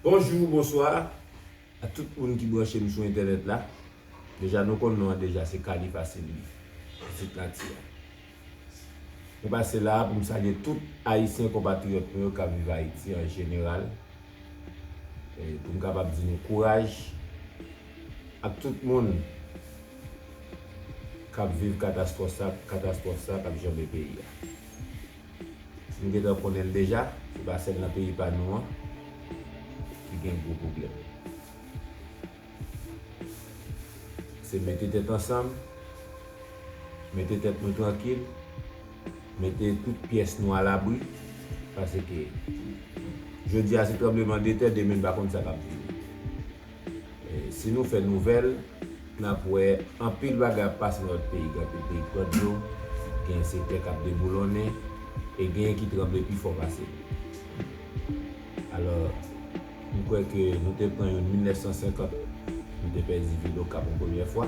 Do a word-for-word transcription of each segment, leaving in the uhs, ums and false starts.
Bonjou, bonswa a tout moun ki branche m sou entènèt la. Deja, nou konn non an deja, se Kalifa Sylvie, pitit nati a. Mwen pase la a pou m salye tout Ayisyen konpatriyòt nou yo k ap viv Ayiti an jeneral, e pou m kapab di nou kouraj ak tout moun k ap viv katastwòf sa, katastwòf sa k ap janbe peyi a. Nou gentan konnen l deja, se pa sèl nan peyi pa nou an ki gen gwo pwoblèm. Se mete tèt ansanm, mete tèt nou trankil, mete tout pyès nou alabri, paske jodi a se tranblemanntè, demen n pa konn sa k ap vini. E, si nou fè nouvèl, n ap wè anpil bagay ap pase nan lòt peyi, gen anpil peyi k pran dlo, gen sektè k ap deboulonnen, e genyen ki tranble pi fò pase nou. Alò, m kwè ke nou te pran youn mil nèf san senkant, nou te pèdi vil Okap yon premyè fwa,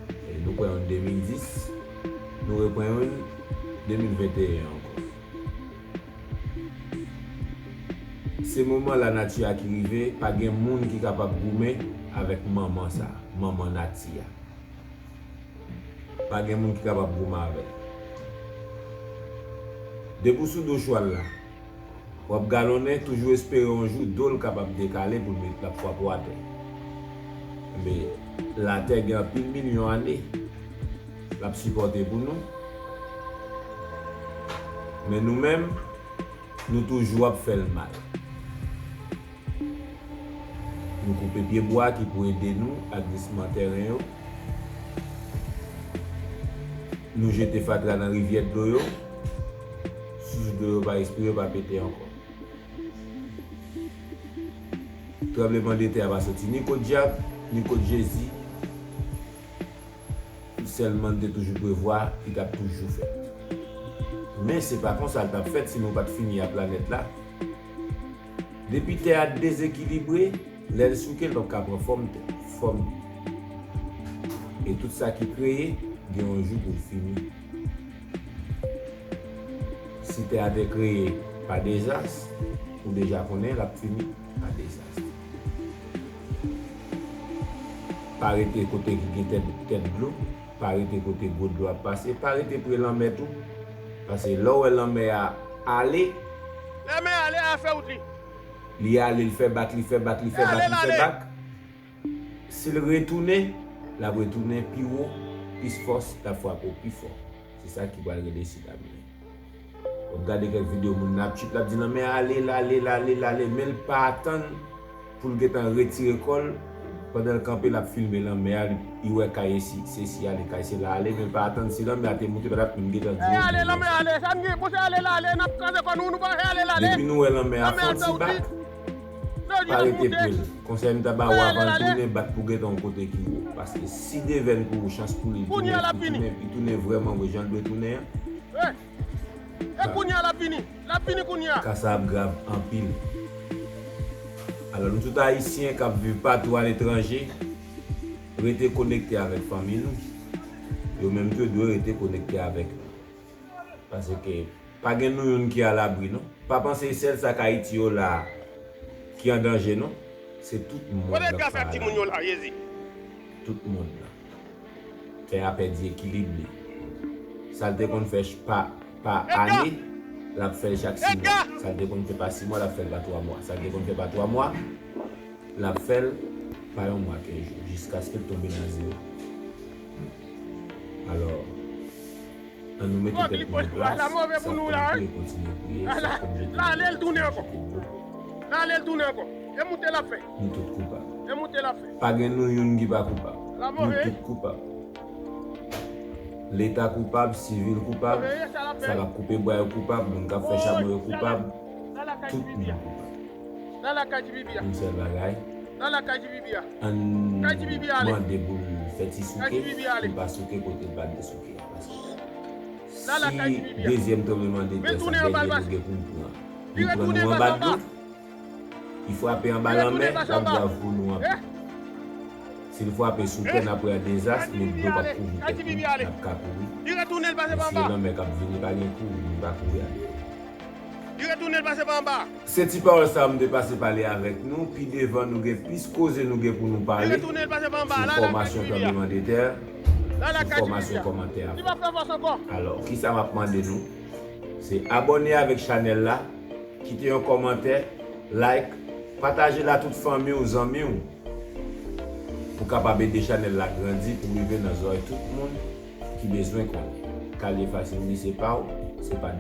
e nou pran youn de mil dis, nou repran youn de mil venteyen ankò. Se moman lanati a ki rive, pa gen moun ki kapab goumen avèk manman sa, manman nati a. Pa gen moun ki kapab goumen avè l. Depi w sou do chwal la, w ap galonnen, toujou espere yon jou do l kapab dekale pou l met, l ap frape w atè. Men, latè gen anpil milyon ane l ap sipòte pou nou. Men nou menm, nou toujou ap fè l mal. Nou koupe pyebwa ki pou ede nou ak glisman tèren yo. Nou jete fatra nan rivyè dlo yo. Sous dlo yo pa respire, pa pete ankò. Tranblemanntè a pa soti ni kot dyab, ni kot Jezi. Sèlman n te toujou prevwa, li t ap toujou fèt. Men se pa konsa l t ap fèt si nou pa t fini a planèt la. Depi tè a dezekilibre, lè l souke, l p ap ka pran fòm tè, fòm. E tout sa ki kreye, gen yon jou pou l fini. Si tè a te kreye pa dezas, ou deja konnen l ap fini pa dezas. Pa rete kote ki gen tèt, tèt dlo, pa rete kote gwo dlo ap pase, pa rete pre lanmè tou. Paske lè w wè lanmè a ale, lanmè ale a fè wout li. Li ale, li fè bak, li fè bak, li fè bak, li fè bak. Si l retounen, l ap retounen pi wo, plis fòs, l ap frape w pi fò. Se sa ki pral rele tsunami. W ap gade kèk videyo moun nan ap chute, l ap di lanmè a ale, l ale, l ale, l ale, men l pa atann pou l gentan retire kò l. Pandan l kanpe, l ap filme lanmè a, li, li wè kay isi, se isi ale, kay se la ale, men l pa atann si lanmè a te moute, pa t ap menm gentan di l ale, lanmè ale, sa n gen pou se ale, l ale, n ap kraze kò nou, nou pa fè ale, l ale. Depi nou wè lanmè a fè yon ti bak, pa rete pre l. Konsèy m ta ba w avan l tounen, bat pou gentan yon kote ki wo. Paske si devèn pou ou, chans pou li, li tounen, li tounen, li tounen vrèman vre jan l dwe tounen an. E kounye a l ap vini. L ap vini kounye a. Ka sa ap grav anpil. Alò, nou tout Ayisyen k ap viv patou aletranje, rete konekte avèk fanmi nou. Yo menm tou dwe rete konekte avèk nou. Paske pa gen nou youn ki alabri, non. Pa panse sèl sa k Ayiti yo la a ki an danje, non. Se tout mond lan k pa alabri. Tout mond lan. Tè a pèdi ekilib li. Sa l te konn fè ch-, pa, pa ane, l ap fè l chak sis mwa. Sa l te konn fè pa sis mwa, l ap fè l pa twa mwa. Sa l te konn fè pa twa mwa, l ap fè l pa yon mwa kenz jou, jiskaske l tonbe nan zewo. Alò, ann nou mete tèt nou an plas, sa konn priye, kontinye priye, sa konn jete dlo, kontinye jete dlo. L ale, l tounen ankò. L ale, l tounen ankò. E moute l ap fè. Nou tout koupab. E moute l ap fè. Pa gen nou youn ki pa koupab. Nou tout koupab. Leta koupab, sivil koupab, sa k ap koupe bwa yo koupab, moun k ap fè chabon yo koupab, tout moun koupab. Yon sèl bagay, ann mande pou l fè ti souke, pou l pa souke kote l pa dwe souke a. Paske si dezyèm tranblemanntè sa, dènye nou gen pou n pran, li pran nou anba dlo, li frape anba lanmè, l ap grav pou nou anpil. Si l frape sou tè, n ap wè dezas, men dlo p ap kouvri tèt nou, n ap ka kouri. Men si e lanmè k ap vini, pa gen kouri, nou pa kouri ale. Li retounen, l pase pa anba. Se ti pawòl sa a m te pase pale avèk nou. Pi devan, nou gen plis koze nou gen pou nou pale sou fòmasyon tranblemanntè, sou fòmasyon kòmantè a. Alò, kisa m ap mande nou? Se abòne avèk chanèl la, kite yon kòmantè, like, pataje l a tout fanmi w, zanmi w, pou kapab ede chanèl la grandi, pou rive nan zòrèy tout moun ki bezwen konnen. Kalye Fasil, wi, se pa w, se pa